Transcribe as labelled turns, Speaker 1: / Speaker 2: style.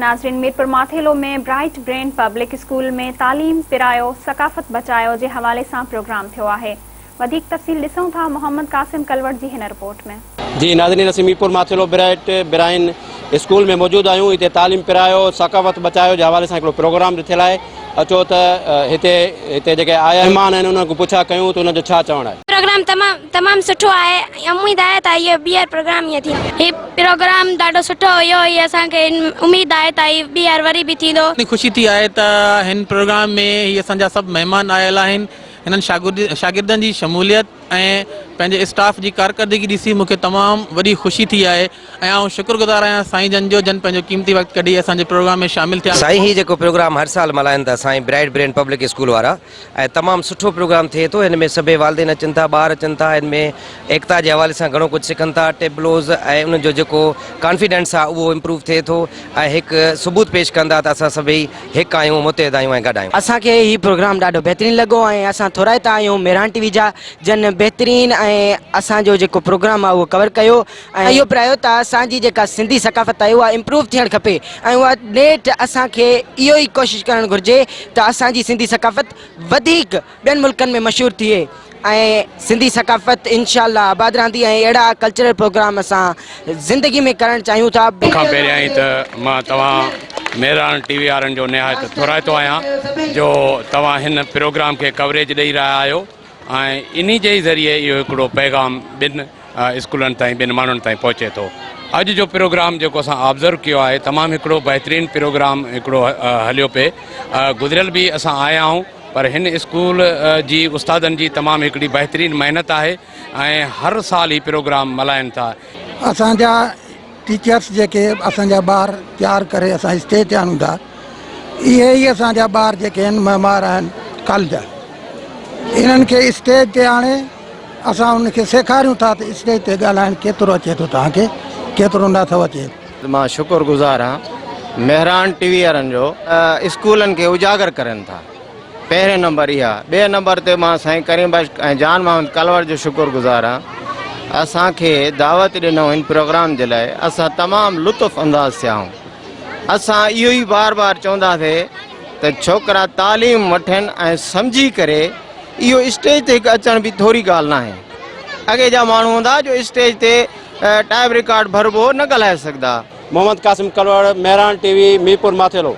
Speaker 1: ناظرين Mirpur Mathelo ۾ bright brain public school ۾ تعليم پرايو ثقافت بچايو جي حوالي سان پروگرام ٿيو آهي وڌيڪ تفصيل ڏسون ٿا محمد قاسم ڪلوڙ جي هن رپورٽ ۾.
Speaker 2: جي ناظرين اسين Mirpur Mathelo bright Brian school ۾ موجود آهيون هتي تعليم پرايو ثقافت بچايو جي حوالي سان هڪڙو پروگرام رٿيل آهي اچو ته هتي هتي جيڪي آيا مهمان آهن انهن کان پڇا ڪيون ته انهن جو ڇا چوڻ آهي.
Speaker 3: پروگرام تمام تمام سٺو آهي ۽ اميد آهي ته اهو ٻيهر پروگرام ائين ٿيندو. هي پروگرام ڏاڍو سٺو هيو هي اسان کي اميد آهي ته هي ٻيهر وري به ٿيندو.
Speaker 4: خوشي ٿي آهي ته هن پروگرام ۾ هي اسان جا سڀ مهمان آيل آهن هنن شاگردن جي شموليت ۽ پنهنجي اسٽاف جي ڪارڪردگي ڏسي مون کي تمام وڏي خوشي ٿي آهي ۽ آئون شڪر گذار آهيان سائين جن جو جن پنهنجو قيمتي وقت ڪڍي اسان جي پروگرام ۾ شامل ٿيا.
Speaker 5: سائين هي جيڪو پروگرام هر سال ملهائن ٿا سائين برائٽ برين پبلڪ اسڪول وارا ۽ تمام سٺو پروگرام ٿئي ٿو هن ۾ سڀئي والدين اچن ٿا ٻار اچن ٿا هن ۾ ايڪتا جي حوالي سان گهڻو ڪجهه سکن ٿا ٽيبلوز ۽ انهن جو جيڪو ڪانفيڊنس آهي اهو امپروو ٿئي ٿو ۽ هڪ ثبوت پيش ڪن ٿا ته اسان سڀئي هڪ آهيون متحد آهيون ۽ گڏ آهيون.
Speaker 6: اسان کي هي پروگرام ڏاڍو بهترين لڳو ۽ اسان ٿورائتا آهيون مهراڻ ٽي وي جا جن بهترين ۽ اسان جو جيڪو پروگرام آهي اهو ڪور ڪيو ۽ اهو پرايو ته اسان جي جيڪا سنڌي ثقافت آهي اها امپروو ٿيڻ کپي ۽ اها نيٺ اسان کي اهو ئي ڪوشش ڪرڻ گهرجي ته اسان جي سنڌي ثقافت وڌيڪ ٻين ملڪن ۾ مشهور ٿئي ۽ سنڌي ثقافت انشاء الله آباد رهندي ۽ اهڙا ڪلچرل پروگرام اسان زندگي ۾ ڪرڻ چاهيون ٿا.
Speaker 7: ان کان پهريائين ته مان توهان مهراڻ ٽي وي وارن جو نهايت ٿورائتو آهيان جو توهان هن پروگرام کي ڪوريج ڏئي رهيا آهيو ۽ انهي جي ئي ذريعي اهو هڪڙو پيغام ٻن اسڪولن تائين ٻين ماڻهن تائين پهچي ٿو. اڄ جو پروگرام جيڪو اسان آبزرو ڪيو آهي تمام هڪڙو بهترين پروگرام هڪڙو هليو پئي گذريل به اسان آيا آهيون پر هن اسڪول جي استادن جي تمام هڪڙي بهترين محنت آهي ۽ هر سال هي پروگرام ملهائن ٿا.
Speaker 8: اسان جا ٽيچرس جيڪي اسان جا ٻار تيار ڪري اسان اسٽيج تي آڻون ٿا اهي ئي اسان جا ٻار جيڪي آهن معمار آهن ڪل جا انهن کي اسٽيج تي آڻي اسان انهن کي سيکاريون ٿا ته اسٽيج تي ڳالهائڻ ڪيترو اچي ٿو توهان کي ڪيترو نه ٿو اچي.
Speaker 9: مان شڪر گذار آهيان مهراڻ ٽي وي وارن جو اسڪولن کي اجاگر ڪرين ٿا پهرين نمبر اها ٻئي نمبر تي مان سائين ڪريم بخش ۽ جان محمد ڪلوڙ جو شڪر گذار آهيان اسان کي دعوت ڏنو هن پروگرام جي لاء اسان تمام لطف انداز ٿيا آهيون اسان اهو ئي بار بار چونداسي ته ڇوڪرا تعليم وٺن ۽ سمجهي ڪري اهو اسٽيج تي هڪ اچڻ به ٿوري ڳالهه ناهي. اڳي جا ماڻهو هوندا جو اسٽيج تي ٽائيپ رڪارڊ ڀربو نه ڳالهائي سگهندا.
Speaker 2: Muhammad Qasim Kalhoro, Mehran T V, Mirpur Mathelo.